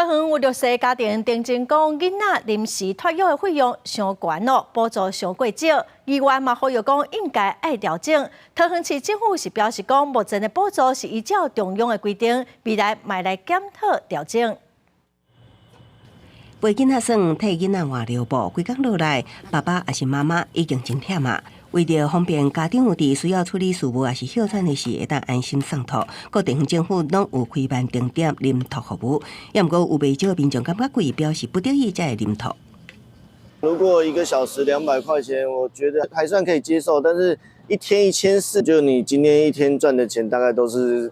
桃園有弱勢家庭澄清講，囡仔臨時託育的費用傷懸咯，補助傷過少。議員嘛呼籲講應該愛調整。桃園市政府是表示講，目前的補助是依照中央的規定，未來嘛會來檢討調整。陪囡仔耍，替囡仔換尿布，規工落來，爸爸抑是媽媽已經真忝啊。為著方便家長有佇需要處理事務抑是歇喘的時，會當安心送託，各地方政府攏有開辦定點臨託服務。也毋過有袂少民眾感覺貴，表示不得已才會臨託。如果一個小時200塊錢，我覺得還算可以接受。但是一天1400，就你今天一天賺的錢，大概都是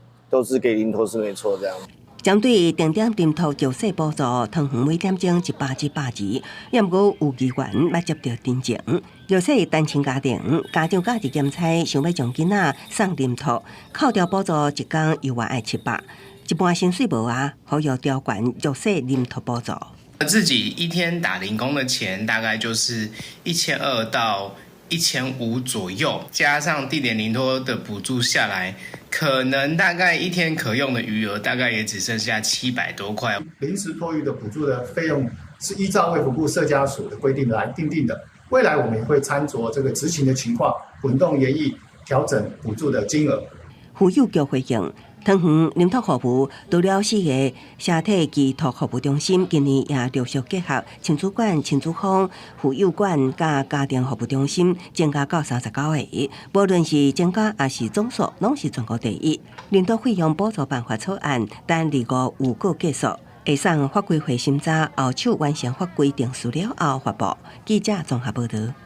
給臨託是沒錯，這樣。針對定點臨託弱勢補助，桃園每點鐘100至120，也毋過有議員捌接著陳情，弱勢單親家庭家長假日兼差，想欲將囡仔送臨託，扣掉補助一工猶原愛700，一半薪水無啊，呼籲調懸弱勢臨託補助。自己一天打零工的錢大概就是1200到1500左右，加上定點臨託的補助下來，可能大概一天可用的餘額大概也只剩下700多塊。臨時托育的補助的費用是依照衛福部社家署的規定來訂定的。未來我們也會參酌這個執行的情況，滾動研議調整補助的金額。婦幼局回應，桃園臨託服務除了四个社體寄託服務中心，今年也陸續結合親子館、親子坊、婦幼館佮家庭服務中心，增加到39個。無論是增加抑是總數，攏是全國第一。臨託費用補助辦法草案，等二五有過結束，會送法規會審查，後手完成法規定書了後發布。記者綜合報導。